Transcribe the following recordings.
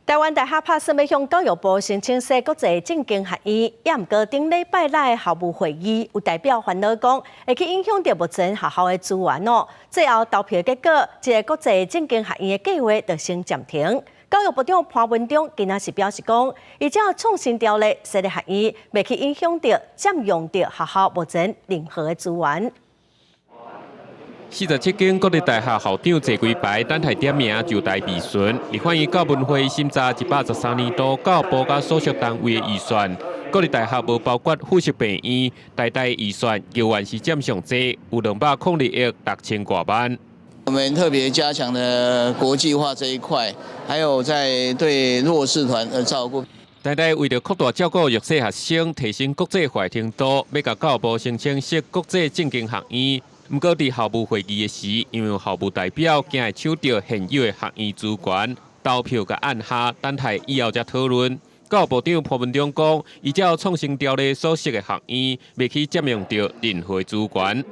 臺灣大學拍算欲向教育部申請設國際政經學院，也毋過頂禮拜六的校務會議，有代表煩惱講，會去影響著目前學校的資源哦。最後投票結果，這個國際政經學院的計劃就先暫停。教育部長潘文忠今仔是表示講，依照創新條例設立學院，袂去影響著佔用著學校目前任何的資源。47間國立大學校長坐規排，等待點名就台備詢。立法院教文會審查113年度教育部佮所屬單位的預算，國立大學無包括附屬病院，台大預算猶原是佔上濟，有202億6千外萬。我們特別加強了國際化這一塊，還有在對弱勢團的照顧。台大為著擴大照顧弱勢學生，提升國際化程度，欲共教育部申請設國際政經學院。毋過，佇校務會議的時，因為校務代表驚會搶著現有的學院資源，投票共按下，等待以後才討論。教育部長潘文忠講，依照創新條例所設的學院，袂去佔用著任何資源。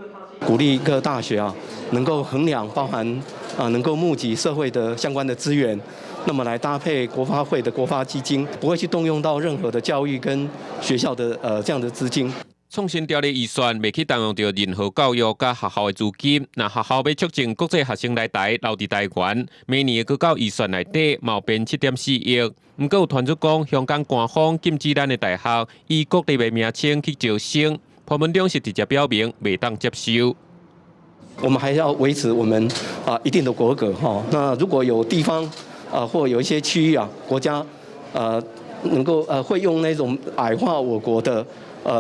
鼓勵各大學啊，能夠衡量包含啊，能夠募集社會的相關的資源，那麼來搭配國發會的國發基金，不會去動用到任何的教育跟學校的這樣的資金。創新條例預算袂去動用著任何教育佮學校的資金。若學校欲促進國際學生來台留佇台灣，每年的國教預算內底嘛有編7.4億。毋過有傳出講，香港官方禁止咱的大學以國立的名稱去招生，潘文忠是直接表明袂當接受。我們還要維持我們啊一定的國格哈。那如果有地方啊或有一些區域啊國家能夠會用那種矮化我國的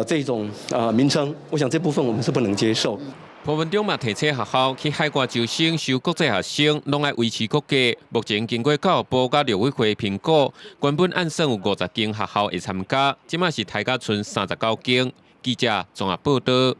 這種名稱，我想這部分我們是不能接受。潘文忠嘛提醒學校去海外招生收國際學生，攏愛維持國格。目前經過教育部佮陸委會評估，原本按算有50間學校會參加，這馬是提甲賰39間。記者綜合報導。